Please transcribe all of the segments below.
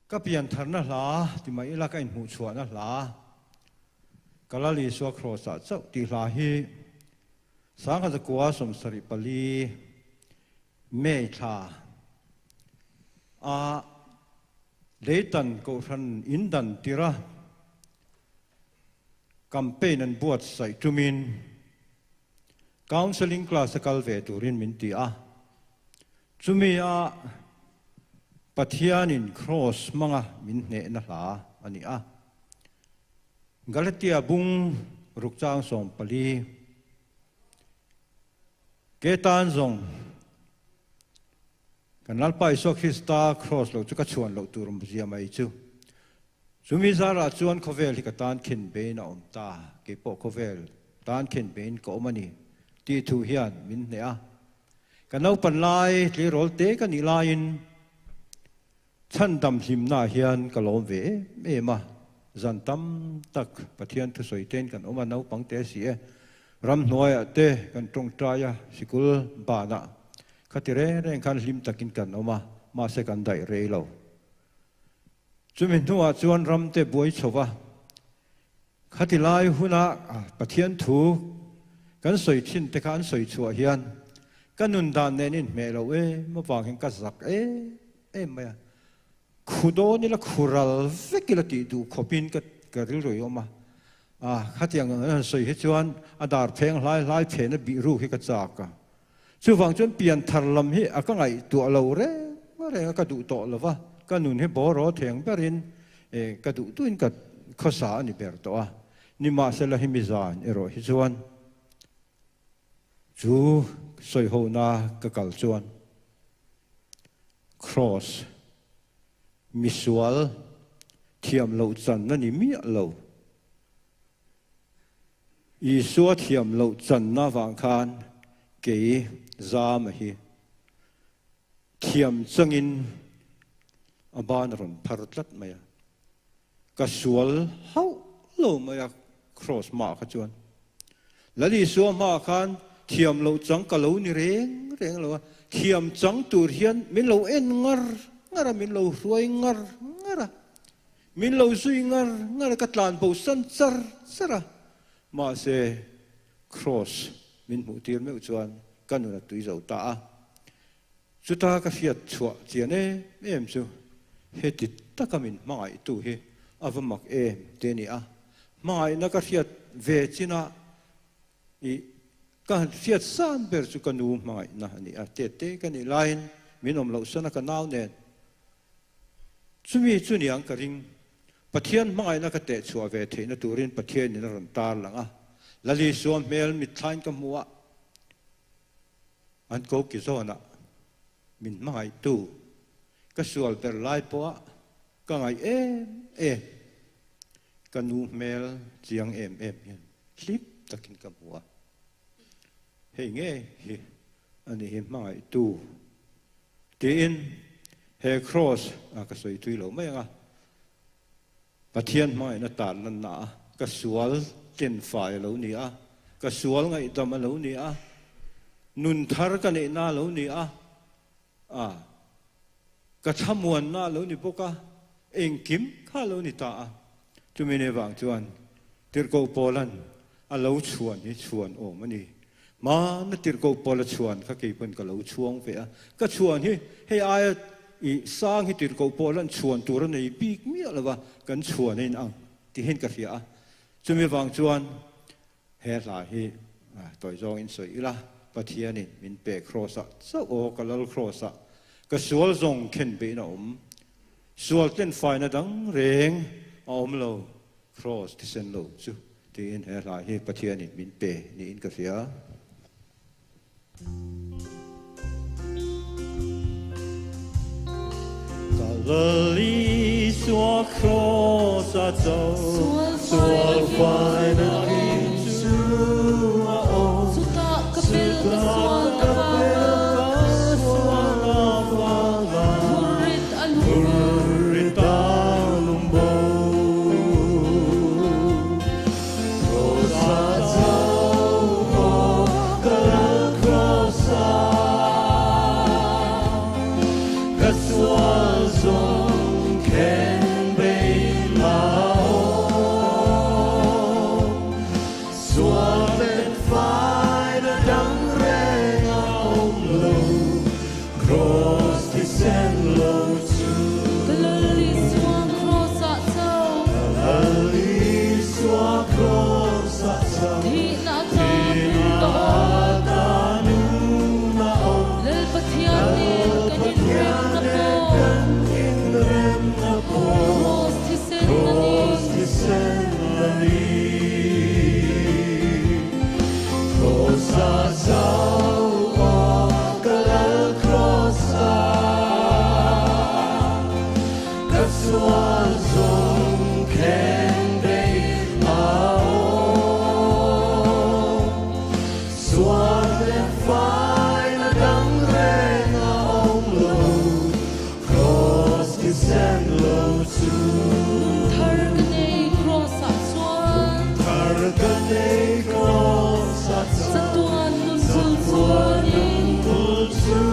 Ka piantharna hla ti mai ila ka inhmuhchhuahna hla Ka Lal Isua Kraws-ah chauh tih hla hi 1974 May thla a Leitan Kohhran indan tirha campaign an buatsaih tumin Counselling class a kal ve turin min ti a, chumi a Pathianin Kraws hmanga min hnehna hla a ni a. Galatia bung rukchang 14 Ke tan zawng kan Lalpa Isua Krista Kraws lo chu ka chhuan loh tur zia mai chu. Chumi zarah chuan khawvel hi ka tan khin bein a awm ta, keipawh khawvel tan khin bein ka awm a ni tih thu hian min hneh a. Ka naupan lai tleirawl te ka nih laiin chhandam hlimnaah hian ka lawm ve em em a, zan tam tak Pathian thusawi tein kan awm a, naupang te si e, ramhnuaiah te kan tawngtai a, sikul banah khati reng reng khan hlim takin kan awm a, mahse kan daih rei lo. Chumi hnuah chuan ramte buai chho va, khati lai huna Pathian thu kan sawi thin te kha an sawi chhuah hian ka nun dan nen inhmeh lo em avang hian ka zak em em mai a. Khu dawn ila khu ral vek ila tih duh khawpin ka ka rilru i awm a. A, khatiang an han sawi hi chuan a dar pheng hlai hlai phena bih ruk hi ka chak a. Chuvang chuan pianthar lam hi a ka ngaihtuah lo reng reng a, ka duh tawh lo va, ka nun hi bawraw theng berin ka duh duhin ka khawsa a ni ber tawh a. Nimahsela himi zan erawh hi chuan chu sawihona ka kal chuan Kraws misual thiam loh chan a ni miah lo. Isua thiam loh channa vang khan kei Zama hi thiam changin a ban a rawn phar tlat mai a, ka sual hauh lo mai a Kraws hmaah kha chuan. Lal Isua hmaah khan thiam loh chang ka lo ni reng reng lo a, thiam chang tur hian min lo en ngar ngar a, min lo hruai ngar ngar a. Min lo zui ngar ngar a, ka tlan bo san char char a, mahse Kraws min hmuh tir meuh chuan ka nun a tui zo ta a. Chuta ka hriat chhuah chian em em chu heti taka min hmangaihtu hi a va mak em te a ni a, hmangaihna ka hriat ve chinah i ka han hriat san ber chu ka nu hmangaihna a ni a, tete ka nih laiin min awm loh san a ka nau nen Chumi chu niang ka ring. Pathian hmangaihna ka teh chhuah ve theihna turin Pathianin a rawn tar lang a. Lalisua hmel mitthlain ka hmu a, an ko ki zawnah min hmangaihtu ka sual ber lai pawha ka ngaih em em, ka nu hmel chiang em em hian hlip takin ka hmu a. Hei ngei hi a ni hi hmangaihtu. Tiin he kraws a ka sawi tui lo mai ang a, Pathian hmangaihna tan lanna a ka sual tlenfai a lo ni a, ka sual ngaihdam a lo ni a, nun thar ka neihna a lo ni a, a ka thlamuanna a lo ni bawk a, engkim kha a lo ni ta a. Chumi ni vang chuan Tirhkoh Paula'n a lo chhuan hi chhuan awm a ni. Hmana Tirhkoh Paula chhuan kha kei pawn ka lo chhuang ve a. Ka chhuan hi hei aia i sang hi Tirhkoh Paula'n chhuan tur a nei bik miah lo va, kan chhuan a inang tihin ka hria a. Chumi vang chuan he hla hi tawi zawngin sawi ila, Pathianin min pe Kraws-ah chauh aw, ka Lal Kraws-ah ka sual zawng khen bein a awm. Sual tlenfaina dang reng a awm lo. Kraws thisen lo chu tiin he hla hi Pathianin min pe niin ka hria. Ka Lal Isua kraws a cho, sual faina kim chu a awm. Chutah ka pel ka sual na vanga, phurrit a lung bo. Ka sual zawng khen bei a awm. Sual leh fai na dang reng a awm lo, Cross thisen lo chu. Nun thar ka nei Cross ah chuan. Nun thar ka nei Cross ah chuan. Chatuan nun bul chu a ni. Nun bul chu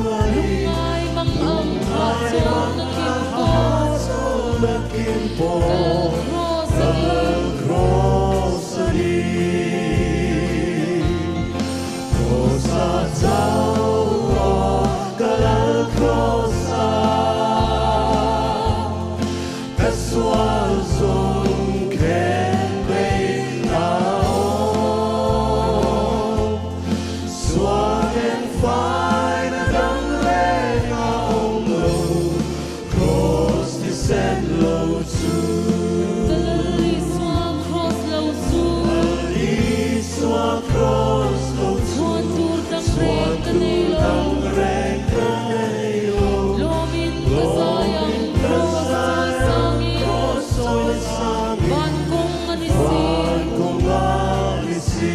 a ni. Lungngai mang ang hah chawl na kim pawh. Lungngai mang ang hah chawl na kim pawh. Ka lal Cross a ni. Ka lal Cross a ni. Cross ah chauh aw ka lal Cross ah. Ka sual zawng khen bei a awm. Sual nen fai na dang reng a awm lo, Cross thisen lo chu. Ka lal Isua Cross lo chu. Lal Isua Cross lo chu. Chhuan tur dang reng ka nei lo. Chhuan tur dang reng ka nei lo. Lawmin ka zai ang Cross chawi sangin. Cross chawi sangin. Van kawng a ni si. Van kawng a ni si.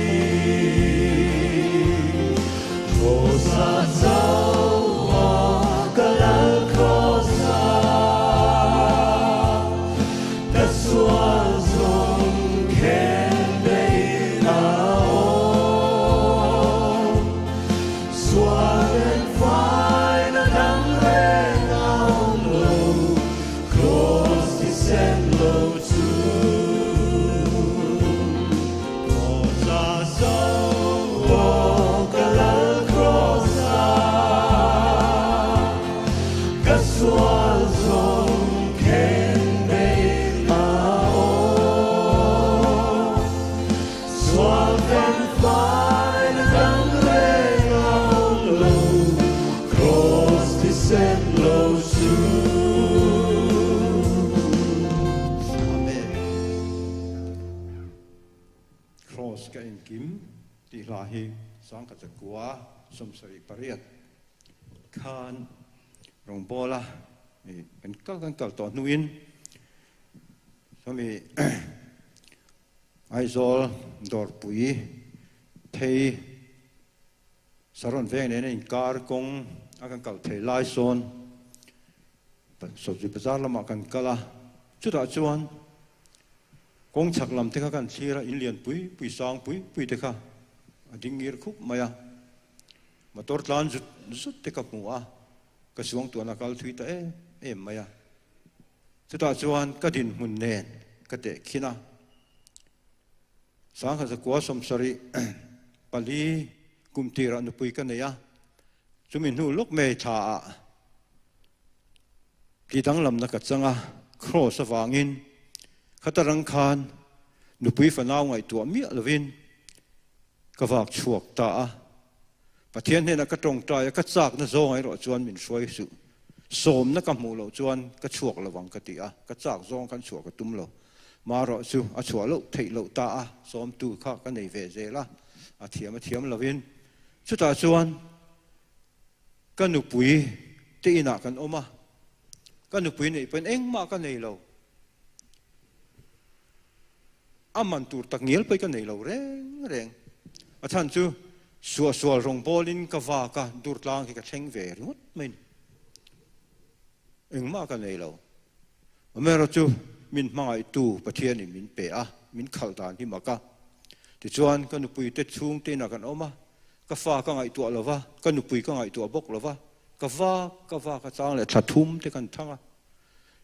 Cross ah chauh aw ka lal Cross ah. Ka sual zawng khen bei a awm. Sual nen fai na dang reng a awm lo, Cross thisen lo chu. Cross ah chauh aw ka lal Cross ah. Ka sual zawng khen bei a awm. Sual nen fai na dang reng a awm lo, Cross thisen lo chu. Amen. Cross ka engkim tih hla hi 1978 khan rawngbawla kan kal kan kal tawh hnuin sawmi Aizawl dawrpui phei Saron veng nena inkar kawng a kan kal thei lai sawn Sawzi bazar lamah kan kal a, chutah chuan kawng chhak lam te kha kan thlir a, in lian pui pui sang pui pui te kha a ding ngir khup mai a, motor tlan zut zut te ka hmu a, ka suangtuahna kal thui ta em em mai a, chutah chuan ka dinhmun nen ka teh khin a. 1974 kum tirah nupui ka nei a, chumi hnu lawk mai thla ah ti danglamna ka chang a, Cross avangin khata rang khan nupui fanau ngaihtuah miah lovin ka vak chhuak ta a, Pathian hnenah ka tawngtai a, ka chakna zawng erawh chuan min hruai suh, sawmna ka hmuh loh chuan ka chhuak lo ang ka ti a, ka chak zawng khan chhuah ka tum lo. Marawh chu a chhuah loh theih loh ta a, sawmtu kha ka nei ve zel a, a thiam a thiam lovin. Chutah chuan ka nupui te inah kan awm a, ka nupui neih pawhin engmah ka nei lo. A man tur tak ngial pawh ka nei lo reng reng. A chhan chu suahsual rawngbawlin ka vak a, dur tlang hi ka thleng ve ringawt mai ni. Engmah ka nei lo. Amaherawh chu min hmangaihtu Pathianin min pe a, min khalh dan hi mak a. Tichuan ka nupui te chhungte inah kan awm a, ka fa ka ngaihtuah lo va, ka nupui ka ngaihtuah bawk lo va, ka vak ka vak a chang leh thla thum te kan thang a.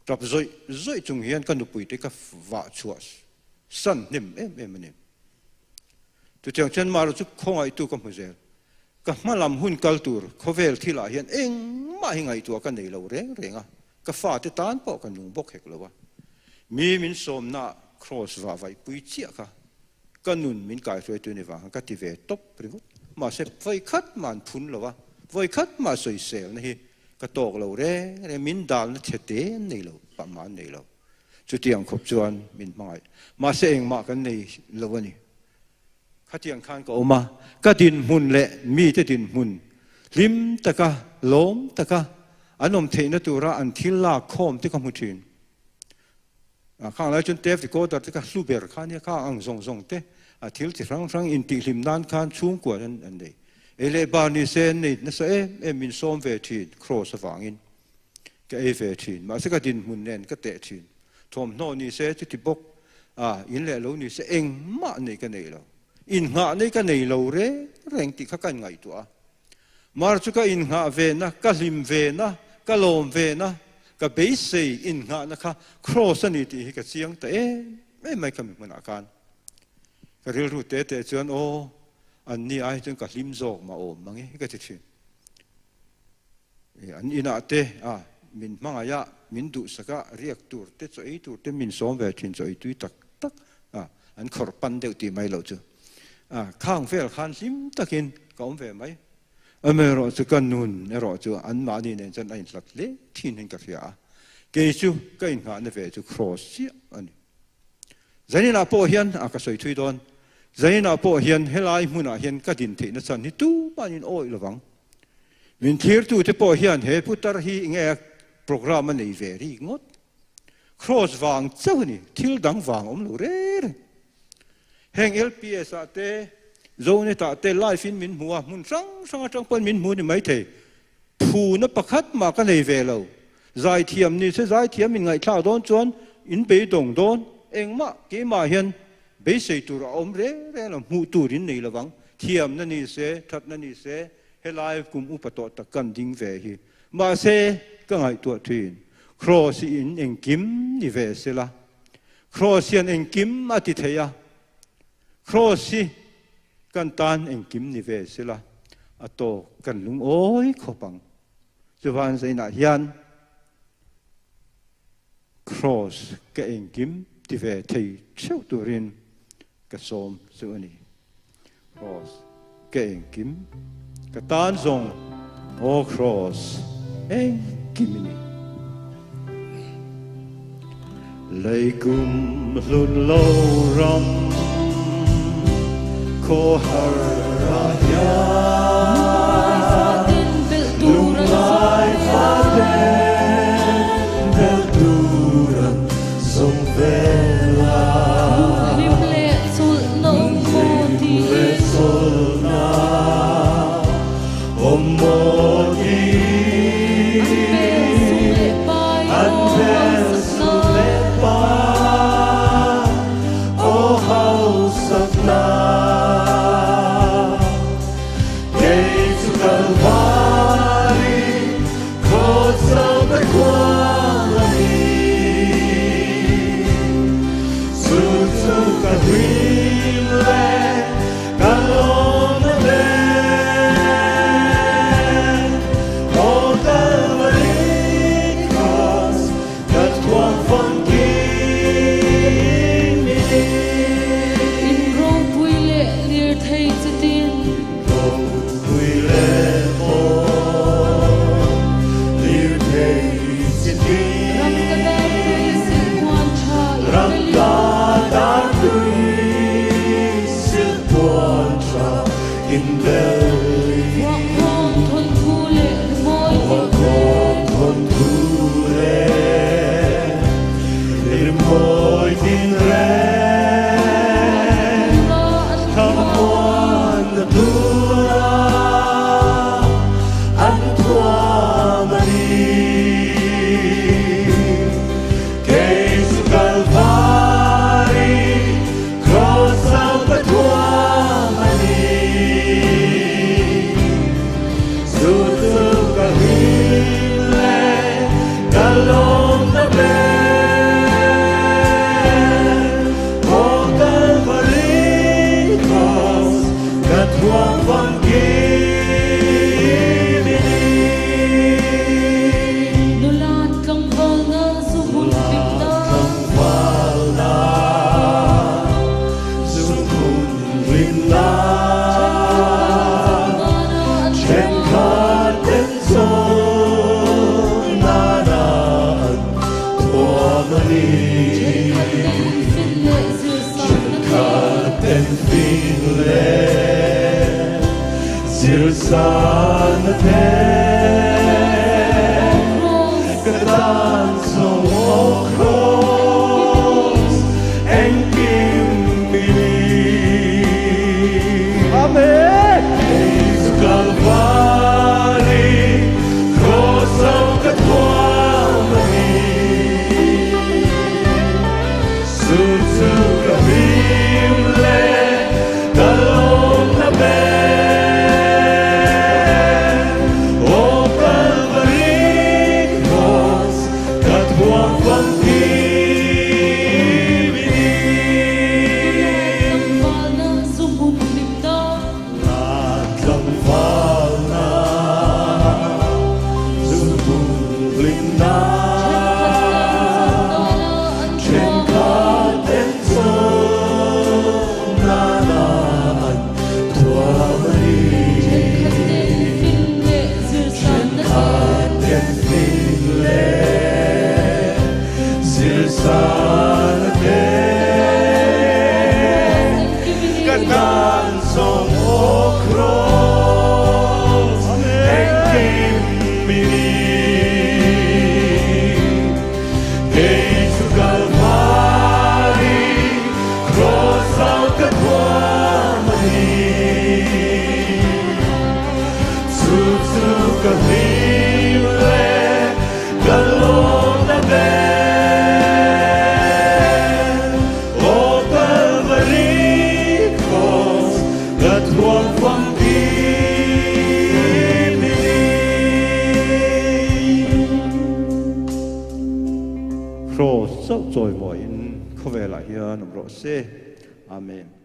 Tap zawih zawih chung hian ka nupui te ka vah chhuah san hnem em em a ni. Chutiang chuan Mara chu khawngaihtu ka hmu zel. Ka hma lam hun kal tur khawvel thilah hian engmah hi ngaihtuah ka nei lo reng reng a, ka fate tan pawh ka nung bawk hek lo a. Mi min sawmna cross vah vaihpui chiah kha ka nun min kaihruaitu ni vang khan ka ti ve tawp ringawt. Mahse vawikhat mah an phun lo a, vawikhat mah sawiselna hi Ka tawk lo reng reng, min dalna chhe te an nei lo, pah mah an nei lo. Chutiang khawp chuan min hmangaih. Mahse engmah kan nei lo a ni. Khatiang khan ka awm a, ka dinhmun leh mite dinhmun hlim taka, lawm taka An awm theihna tura an thil lak khawm te ka hmu thin. A khang lai chuan tape recorder te kha hlu ber kha ania, kha ang zawng zawng te a thil chi hrang hrang intihhlim nan khan chhungkua an an nei. Ei leh bar ni se an nei nasa em em min sawm ve thin cross avangin ka ei ve thin. Mahse ka dinhmun nen ka teh thin. Thawmhnaw ni se chuti bawk a, in leh lo ni se engmah neih ka nei lo. Innghah nei ka nei lo reng reng tih kha ka inngaihtuah a. Mar chu ka innghah ve na, ka hlim ve na, ka lawm ve na, ka beisei innghahna kha Kraws a ni tih hi ka chiang ta em em mai khami hmunah khan. Ka rilru te te chuan aw, an ni ai chuan ka hlim zawk mah awm mang e ka ti thin. An inah te a min hmangaih a, min duhsak a, riak tur te, chaw ei tur te min sawm ve thin, chaw ei tui tak tak a, an khawrh pan deuh tih mai loh chu. A, khang vel khan hlim takin ka awm ve mai. Amaherawhchu ka nun erawh chu anmahni nen chuan a inhlat hle thin in ka hria a, kei chu ka inngahna ve chu Kraws chiah a ni. Zaninah pawh hian, a ka sawi thui dawn, zaninah pawh hian helai hmunah hian ka din theihna chan hi tumahin awih lovang. Min thlirtute pawh hian he putar hi nge programme a nei ve rik ngawt. Kraws vang chauh a ni, thil dang vang awm lo reng reng. Heng LPS ah te, Zonet ah te live in min hmu a, hmun hrang hrang atang pawn min hmu ni maithei. Phuna pakhat mah ka nei ve lo. Zaithiam ni se zaithiam in ngaihthlak dawn chuan in beidawng dawn. Engmah keimah hian beisei tur a awm reng reng lo, hmuh tur in nei lovang. Thiamna ni se, thatna ni se, helai kum upa tawh tak kan ding ve hi. Mahse ka ngaihtuah thin, Kraws hi in engkim ni ve sela. Kraws hian engkim a ti thei a, Kraws hi kan tan engkim ni ve sela, a tawk kan lungawi khawp ang. Chuvan zainah hian Kraws ka engkim ti ve thei theuh turin ka sawm chu a ni. Kraws ka engkim ka tan zawng aw Kraws engkim i ni. Lei kum hlun lo ram khaw har ah hian lungngai faten belh tur an zawng vel a. Hlim leh chawlhna awm maw tiin. Chawlhna awm maw tiin. An bel sum leh pai An aw bel hausakna. sum leh pai aw hausakna. Kei chu Kalvari Khawchau ka thuam a ni. Chu chu ka hlim leh ka lawm na ber. Aw Kalvari Cross ka thuam famkim i ni. In ropui leh lirthei chitin. Ropui leh maw lirthei chitin. Ram ka dar tui silhpuan tha i Ram belin. ka dar tui silhpuan tha in belin. Vuakhawm thawnthu leh rimawi tin Vuakhawm reng. thawnthu leh rimawi tin reng. Thlamuanna tura an thuam a ni. Kei chu Kalvari Kraws au ka thuam a ni. Chu chu ka hlim leh ka lawmna ber. Aw Kalvari Kraws ka thuam famkim i ni. Nulat tlangvalna zu hmun hlimna. Tlangvalna zu hmun hlimna. Thenkhat ten Thenkhat ten zawn nana an thuam a ni. Thenkhat ten fin leh zir sanna te. Thenkhat ten fin leh zir sanna te. Kei chu Kalvari Kraws-ah ka thuam a ni. Chu chu ka hlim leh ka lawm ta ber. Aw Kalvari Kraws ka thuam famkim i ni. Kraws chauh chawimawiin khawvelah hian awm rawh se. Amen.